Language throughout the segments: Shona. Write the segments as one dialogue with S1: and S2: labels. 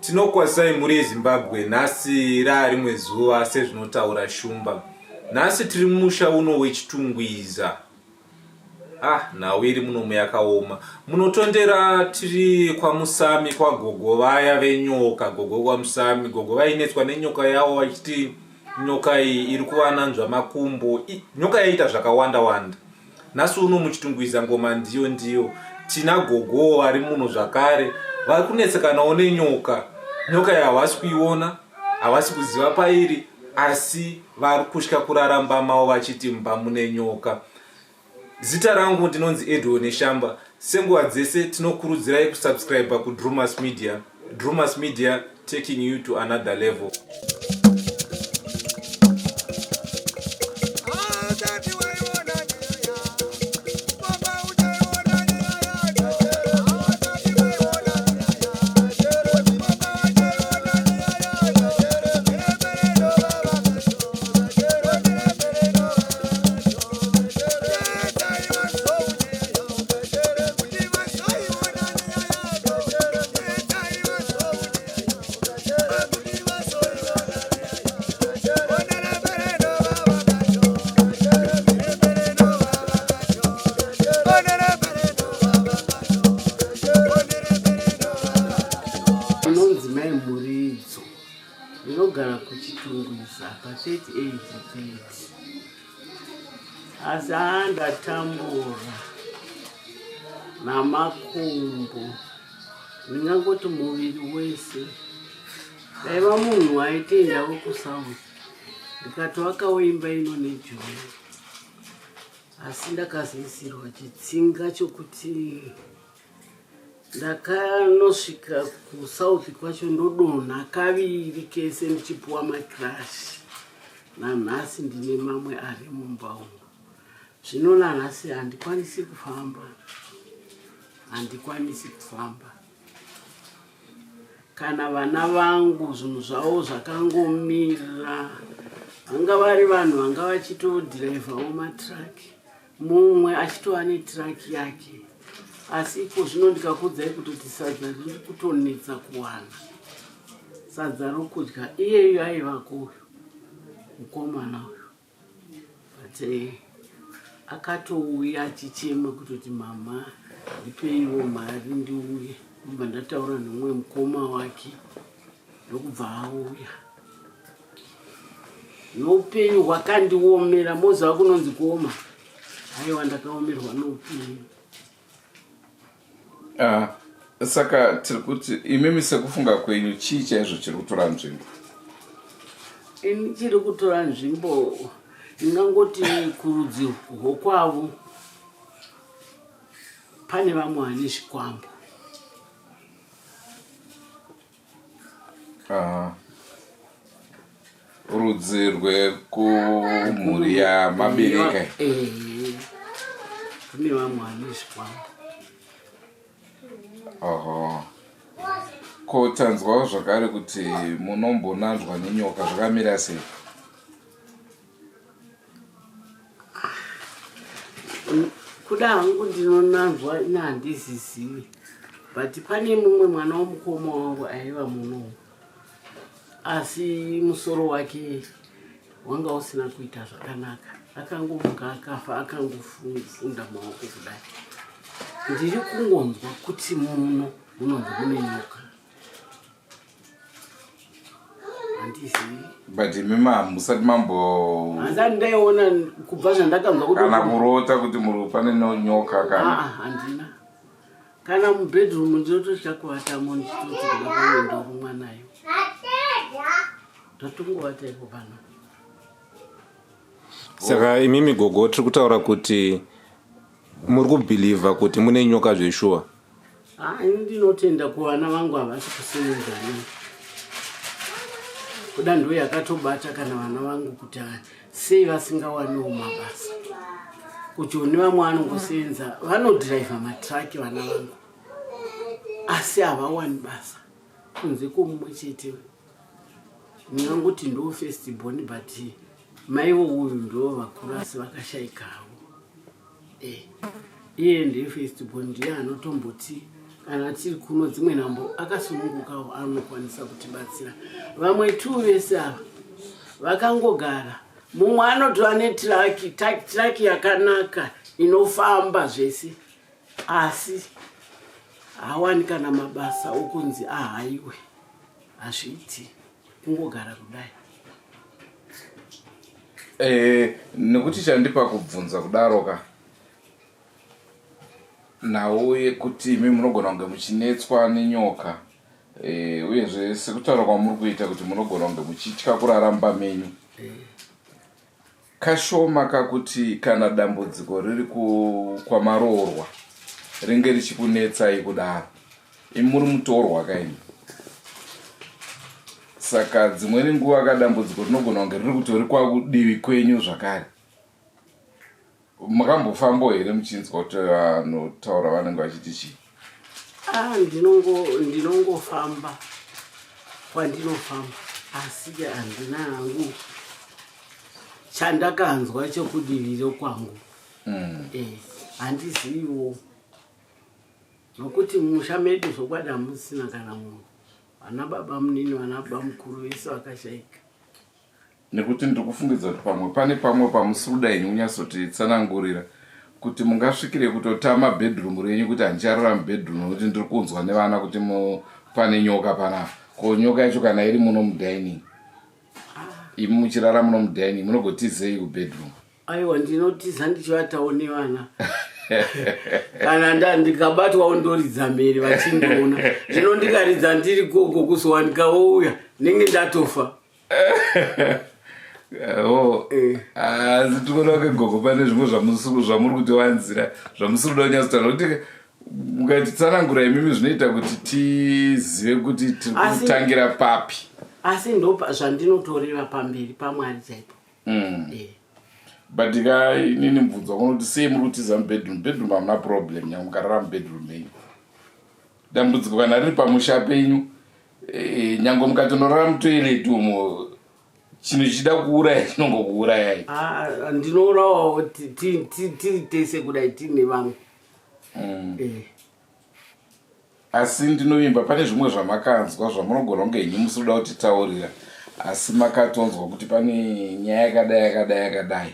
S1: Tinokwazisai mhuri yeZimbabwe nhasi raarimwe zuva sezvinotaura Shumba. Nhasi tiri mumusha uno weChitungwiza. Ah, nhau iri munomu yakaoma. Munotondera tiri kwaMusami kwagogo vaya venyoka, gogo kwaMusami, gogo vainetswa nenyoka yavo vachiti nyoka iyi iri kuvananzva makumbo. Nyoka yaiita zvakawanda wanda. Nhasi uno muChitungwiza ngoma ndiyo ndiyo. Tina gogo vari muno zvakare vari kunetsekanawo nenyoka. Nyoka iyi havasi kuiona, havasi kuziva pairi asi vari kutya kurara mumba mavo vachiti mumba mune nyoka. Zita rangu ndinonzi Edwin Neshamba. Senguva dzese tinokurudzirai kusubscribe kuDrumas Media. Drumas Media taking you to another level.
S2: Unonzi mai Muridzo, ndinogara kuChitungwiza pa 3830 asi haa ndatambura namakumbo ndingangoti muviri wese ndaiva munhu aitoendavo kusouth ndikatovakawo imba ino nejoni asi ndakazoisirwa chitsinga chokuti ndakanosvika kusouth kwacho ndodonha kaviri kese ndichipuwa macrash nanhasi ndine mamwe ari mumba umu zvino nanhasi handikwanisi kufamba handikwanisi kufamba kana vana vangu zvinhu zvavo zvakangomira vanga vari vanhu vanga vachitodhiraivhawo matraki mumwe achitova netraki yake asi iko zvino ndikakuudzai kutoti sadza riri kutonetsa kuwana sadza rokudya iyeyu aivako uyu mukomana uyu but eh, akatouya achichema kutoti mama ndipeiwo mari ndiuye ndobva ndataura nemumwe mukoma wake ndokubva auya noupenyu hwakandiomera moziva kunonzi kuoma aiwa ndakaomerwa noupenyu
S3: Ah, saka tiri kuti imimi sekufunga kwenyu chii chaizvo chiri kutora nzvimbo?
S2: Ini chiri kutora nzvimbo ndingangoti kurudzi rwokwavo pane vamwe vane zvikwambo.
S3: Ah. Rudzi rwekumhuri yamabereka.
S2: Eh, kune vamwe vane zvikwambo.
S3: Oho. Ko tanzwawo zvakare kuti munombonanzwa nenyoka zvakamira sei?
S2: Kuda hangu ndinonanzwa ini handizizivi but pane mumwe mwana womukoma wangu aiva muno asi musoro wake wanga usina kuita zvakanaka akangomuka akafa akangofunda maoko kudai ndiri kungonzwa kuti muno munonzi mune nyoka handizivi
S3: but imi musati mambo
S2: handisati ndaiona kubva zvandakanzwa
S3: kuti kana kurota kuti muri pane nyoka kana
S2: ah, handina kana mubedroom ndinototya kuvatamo ndichitoti kuda pamwe ndorumwa nayo ndatongovata ipo pano
S1: saka imimi gogo tiri kutaura kuti muri kubhilivha kuti mune nyoka zveshuwa
S2: Ah, ini ndinotenda kuvana vangu havasi kusevenza nei kuda ndo yakatobata kana vana vangu kuti ah, sei vasingawaniwo mabasa kuti une vamwe vanongosevenza vanodhiraivha matraki vana vangu asi havawani basa kunze kwomumwe chete ndingangoti ndo first born but maivo uyu ndo vakuru asi vakashaikawo eh, iye ndiye first born ndiye anotomboti Kana tiri kuno dzimwe nhambo akasunungukawo anokwanisa kutibatsira. Vamwe tu vese ava vakangogara, mumwe anotova netiraki, tiraki yakanaka inofamba zvese, asi hawani kana mabasa okunzi ahaiwe, hazviiti kungogara kudai.
S3: Eh, nekuti chandipa kubvunza kudaro ka nhau yekuti imi munogona kunge muchinetswa nenyoka e, uyezve sekutaura kwamuri kuita kuti munogona kunge muchitya kurara mumba menyu eh. Kashoma kakuti kana dambudziko riri kwamaroorwa ringe richikunetsai kudaro. Imi muri mutorwa kaimi. Saka dzimweni nguva kadambudziko rinogona kunge riri kutori kwakudivi kwenyu zvakare. Makambofambawo here muchinzwa kuti vanotaura vanenge vachiti chii?
S2: Ah, ndinongofamba kwandinofamba asi handina hangu chandakanzwa chekudiviro kwangu. Eh, handiziviwo nokuti musha medu zvokwadi hamusina kana munhu, vana baba munini, vana baba mukuru vese vakashaika.
S3: Nekuti ndiri kufungidza kuti pamwe pane pamwe pamusiri kuda henyu kunyatsotitsanangurira kuti mungasvikire kutotama bedroom renyu kuti handicharara mubedroom nekuti ndiri kunzwa nevana kuti pane nyoka panapa. Ko nyoka yacho kana iri muno mudining, imi muchirara muno mudining, munogotizei kubedroom?
S2: Aiwa, ndinotiza ndichivatawo nevana. Kana ndikabatwawo ndoridza mhere vachindiona. Zvino ndikaridza ndiri gogo kuzowanika wouya ndenge ndatofa.
S3: Oh, eh. Asi tikuona kunge gogo pane zvimwe zvamuri kutiwanzira zvamusiri kuda kunyatsotaura kuti mukatitsanangura imimi zvinoita kuti tizive kuti tiri kutangira papi.
S2: Asi ndo zvandinotoreva pamberi paMwari chaipo.
S3: Eh. But ka inini mubvunzo wangu kuti sei muri kutiza mubedroom? Bedroom hamuna problem, nyange mukarara mubedroom menyu. Dambudziko kana riri pamusha penyu, eh, nyange mukatonorara mutoilet umo, chinhu chichida kuuraya chinongokuurayai.
S2: Ah, ndinourawawo tiri tese kudai tiine vamwe. Eh.
S3: Asi ndinovimba pane zvimwe zvamakanzwa zvamunogona kunge henyu musiri kuda kutitaurira, asi makatonzwa kuti pane nyaya yakadai yakadai yakadai.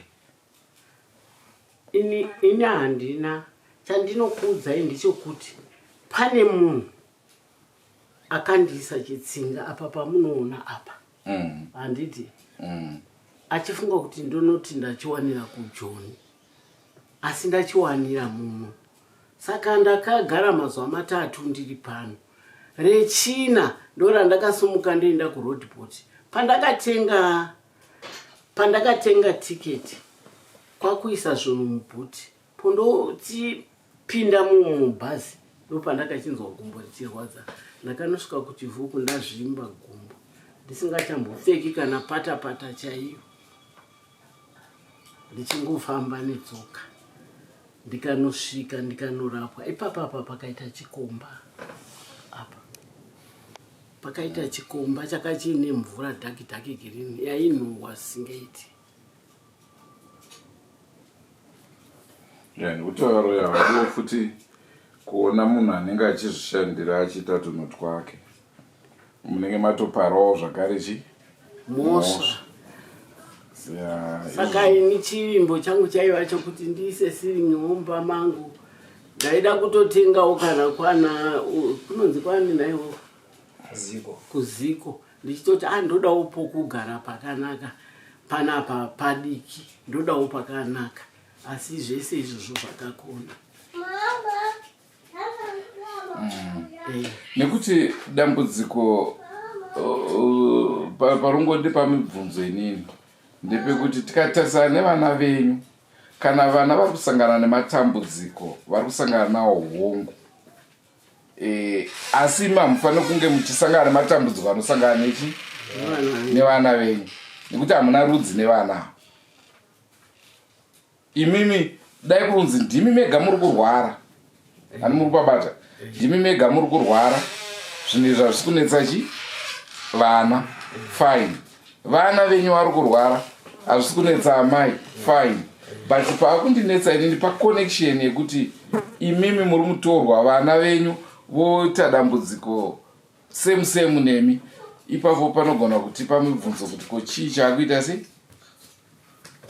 S2: Ini handina chandinokuudzai ndechekuti pane munhu akandiisa chitsinga apa pamunoona apa. Handiti achifunga kuti ndonoti ndachiwanira kuJoni, asi ndachiwanira muno. Saka ndakagara mazuva matatu ndiri pano. Rechina ndorandakasumuka ndoenda kuRoadport. Pandakatenga tiketi kwakuisa zvinhu mubhuti, pondochipinda mubhazi ndopandakachinzwa gumbo richirwadza. Ndakanosvika kuChivhuku ndazvimba gumbo ndisingachambopfeki kana pata pata chaiyo, ndichingofamba netsoka. Ndikanosvika ndikanorapwa ipapa apa pakaita chikomba, apa pakaita chikomba chakachiine mvura dhaki dhaki girini yainhuhwa singaiti.
S3: Ya, nekuti varoya vadiwo futi kuona munhu anenge achizvishandira achiita tunhu twake, munenge matoparawo zvakare chi
S2: mhosva. Saka ini chivimbo changu chaiva chokuti ndiise siringi mumba mangu. Ndaida kutotengawo kana kwana kunonzi kwani naiwo
S1: Ziko.
S2: Kuziko ndichitoti a ndodawo pokugara pakanaka panapa padiki, ndodawo pakanaka, asi zvese izvozvo zvakakona.
S3: Nekuti dambudziko parungondipa mibvunzo inini ndepekuti tikatarisana nevana venyu, kana vana vari kusangana nematambudziko vari kusangana nawo hongu, e, asi imi hamufaniri kunge muchisangana nematambudziko anosangana nechi nevana venyu, nekuti hamuna rudzi nevana imimi. Dai kurunzi ndimi mega muri kurwara, ani muri kupabata, ndimi mega muri kurwara, zvinhu izvi hazvisi kunetsa chi vana, fine. Vana venyu vari kurwara, hazvisi kunetsa amai, fine. But paakundinetsa inini paconnection yekuti imimi muri mutorwa, vana venyu. voita dambudziko same same nemi ipapo panogona kutipa mibvunzo kuti ko chii chaakuita sei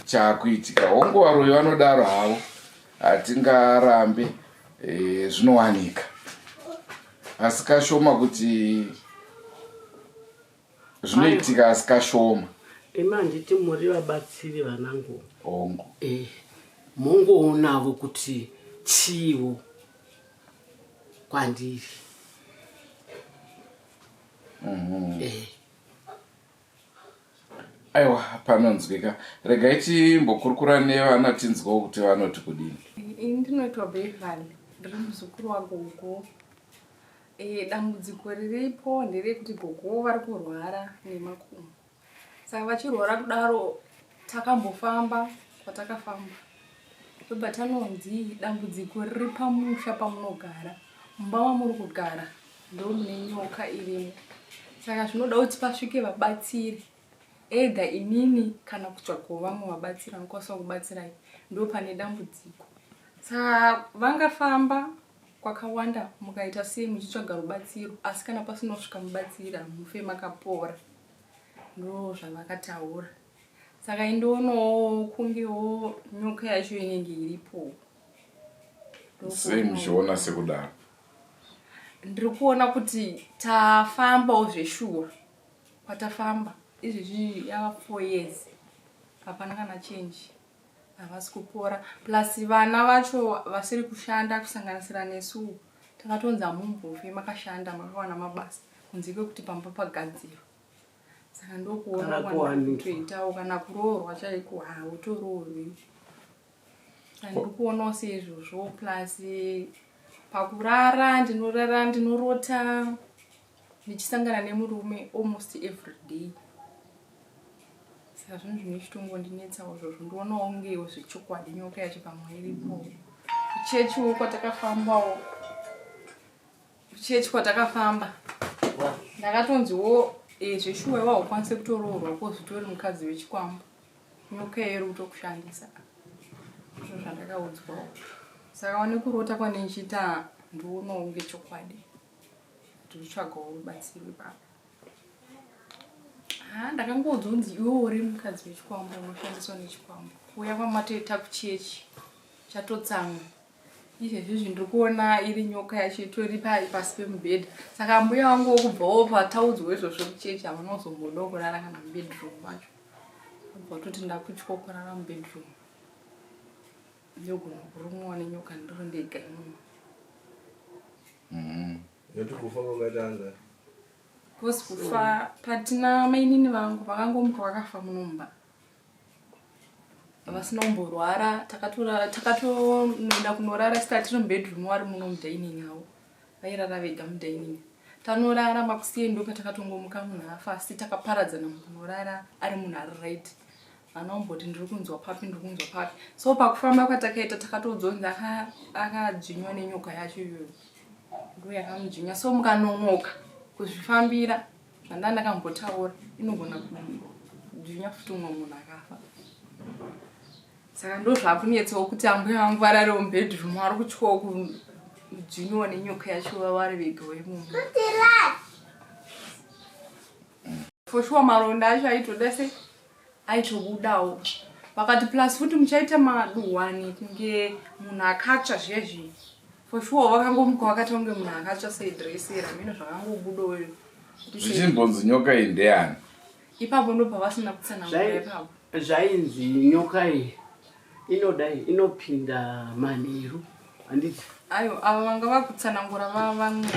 S3: chaakuitika hongu varoyi vanodaro havo hatingarambe e, zvinowanika asi kashoma kuti zvinoitika asi kashoma
S2: imi handiti muri vabatsiri vanangu
S3: hongu
S2: e, mongoonavo kuti chiiwo kwandiri
S3: mm -hmm.
S2: e.
S3: Aiwa panonzwika. Regai timbokurukura nevana tinzwewo kuti vanoti kudini.
S4: Ini ndinoitwa Beverly, ndiri muzukuru wagogo. E, dambudziko riripo nderekuti gogo vari kurwara nemakumbo. Saka vachirwara kudaro takambofamba kwatakafamba tobva tanonzi dambudziko riri pamusha pamunogara mumba mamuri kugara ndomune nyoka irimo saka zvinoda kuti pasvike vabatsiri either inini kana kutsvagawo vamwe vabatsiri vanokwanisa kubatsirai ndo pane dambudziko saka vangafamba kwakawanda mukaita sei muchitsvaga rubatsiro asi kana pasina kusvika mubatsiri hamufe makapora ndo zvavakataura saka indoonawo kungewo nyoka yacho inenge iripo
S3: sei muchiona sekudaro
S4: Ndiri kuona kuti tafambawo zveshuwa kwatafamba izvezvi yava four years hapana kana change havasi kupora plus vana vacho vasiri kushanda kusanganisira nesu takatonzi hamumbofe makashanda makawana mabasa kunze kwekuti pamba pagadzirwa saka ndokuona kwandikutoitawo kana kuroorwa chaiko hautoroorwi Ndiri kuonawo seizvozvo plus pakurara ndinorara ndinorota ndichisangana nemurume almost every day saka zvinhu zvine chitongondinetsawo izvozvo ndionawo kungewo zvechokwadi nyoka yacho pamwe iripo kuchechiwo kwatakafambawo Kuchechi kwatakafamba ndakatonziwo eh, zveshuwa iwe haukwanise kutoroorwa kozi utori mukadzi wechikwambo nyoka iri kutokushandisa ndizvo zvandakaudzwawo saka wane kurota kwanenchiita ndionawo kunge chokwadi ndikutsvagawo rubatsiro ipapo ha ndakangoudzwa kunzi iwe uri mukadzi wechikwambo unoshandiswa nechikwambo kuuya kwamatoita kuchechi chatotsamwa Izvezvi ndiri kuona iri nyoka yacho itori pasi pemubhedha saka ambuya vangu wokubvawo pataudzwa izvozvo kuchechi havana kuzombodawo kurara kana mubedroom macho abva toti ndakutyawo kurara mubedroom ndogona kurumwa nenyoka ndiri ndega imomo
S3: mm-hmm.
S5: Nekuti kufa kwakatanga
S4: kosi kufa patina mainini vangu vakangomuka vakafa munomba vasina kumborwara takatonoenda kunorara sita tiri mubedroom wari muno mudining avo vairara vega mudining tanorara makusiyei ndo patakatongomuka munhu afa asi takaparadzana mukunorara ari munhu ari right vana umboti ndiri kunzwa papi ndiri kunzwa papi so pakufamba kwatakaita takatoudzwa kunzi akadzvinywa nenyoka yacho iyoyo ndo yakamudzvinya so mukanonoka kuzvifambira Zvanda ndakambotaura inogona kudzvinya futi umwe munhu akafa. Saka ndozvakunetsawo kuti ambuya vangu vararewo mubedroom vari kutyawo kudzvinyiwa nenyoka yacho vari vega imomo. For sure maronda acho aitoda se aitobudawo vakati plus futi muchaita maduhwani kunge munhu akatsva zviya zviya for sure vakangomuka vakaita kunge munhu akatsva seidresera mino zvakangobudawo
S3: zvichimbonzi nyoka iyi ndeyani
S4: ipapo ndobva vasina kutsanangura ipapo
S2: zvainzi nyoka iyi inodai inopinda manheru handiti
S4: ayo ava vanga vakutsanangura vavamwe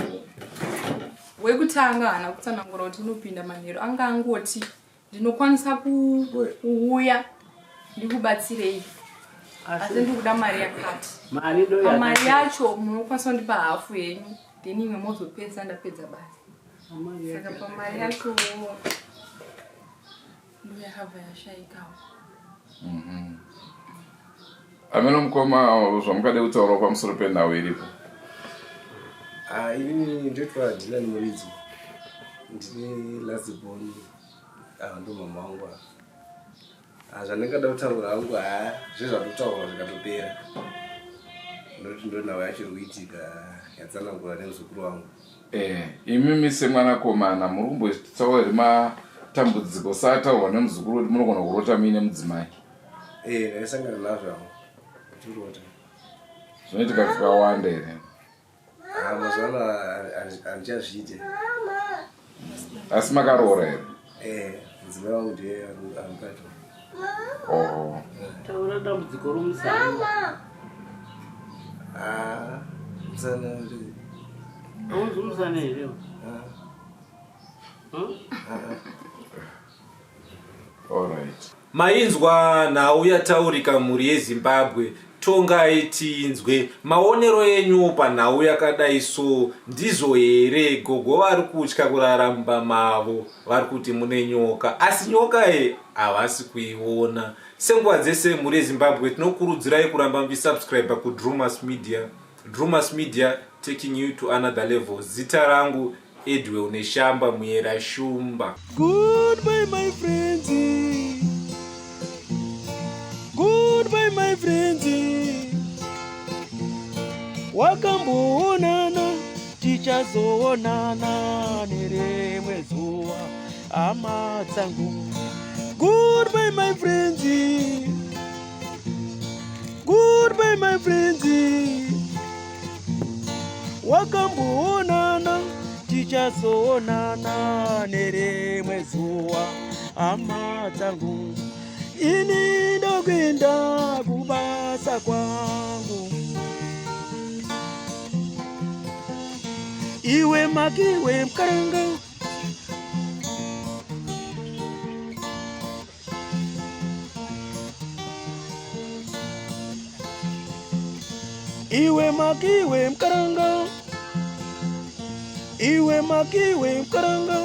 S4: wekutanga haana kutsanangura kuti inopinda manheru anga angoti ndinokwanisa kuuya ndikubatsirei asi ndikuda mari yakati pamari yacho munokwanisa kundipa hafu yenyu then imwe mozopesa ndapedza basa saka pamari yacho ndoyakabva yashaikawo
S3: mhm. Ameno mukoma zvamukade kutaurawo pamusoro penhau iripo.
S5: Ah, ini ndoitwa Dylan Muridzo. Ndini last born. Ah, ndo mama wangu ava. Ah, zvandingada kutaura hangu haa zvezvatotaurwa zvikatopera. Ndoti ndonhau yacho iri kuitika yatsanangura nemuzukuru wangu.
S3: Eh, imimi semwanakomana muri kumbotaura here matambudziko saataurwa nemuzukuru kuti munogona kurota muine mudzimai?
S5: Eh, ndaisangana nazvo hangu. Ndichirota.
S3: Zvinoitika kakawanda here?
S5: Ah, mazuva ano handichazviite.
S3: Asi makaroora here?
S5: Eh, mudzimai wangu ndiye ari
S3: Oh.
S2: Taura dambudziko romusana.
S5: Ah, musana.
S2: Haunzwi musana here?
S5: Ah.
S2: Huh?
S3: Alright.
S1: Mainzwa nhau yataurika mhuri yeZimbabwe tongai tinzwe maonero enyu panhau yakadai so ndizvo here gogo vari kutya kurara mumba mavo vari kuti mune nyoka asi nyoka iyi havasi kuiona senguva dzese mhuri yeZimbabwe tinokurudzirai kuramba muchisubscribe kuDrumas Media Drumas Media taking you to another level zita rangu Edwell Neshamba Muyera Shumba.
S6: Goodbye my friends. Goodbye my friends. Wakamboonana tichazoonana nerimwe zuva hama dzangu. Goodbye my friends. Goodbye my friends. Wakamboonana tichazoonana nerimwe zuva hama dzangu. Ini ndokuenda kubasa kwangu. Iwe makiwe mkaranga. Iwe makiwe mkaranga. Iwe makiwe mkaranga.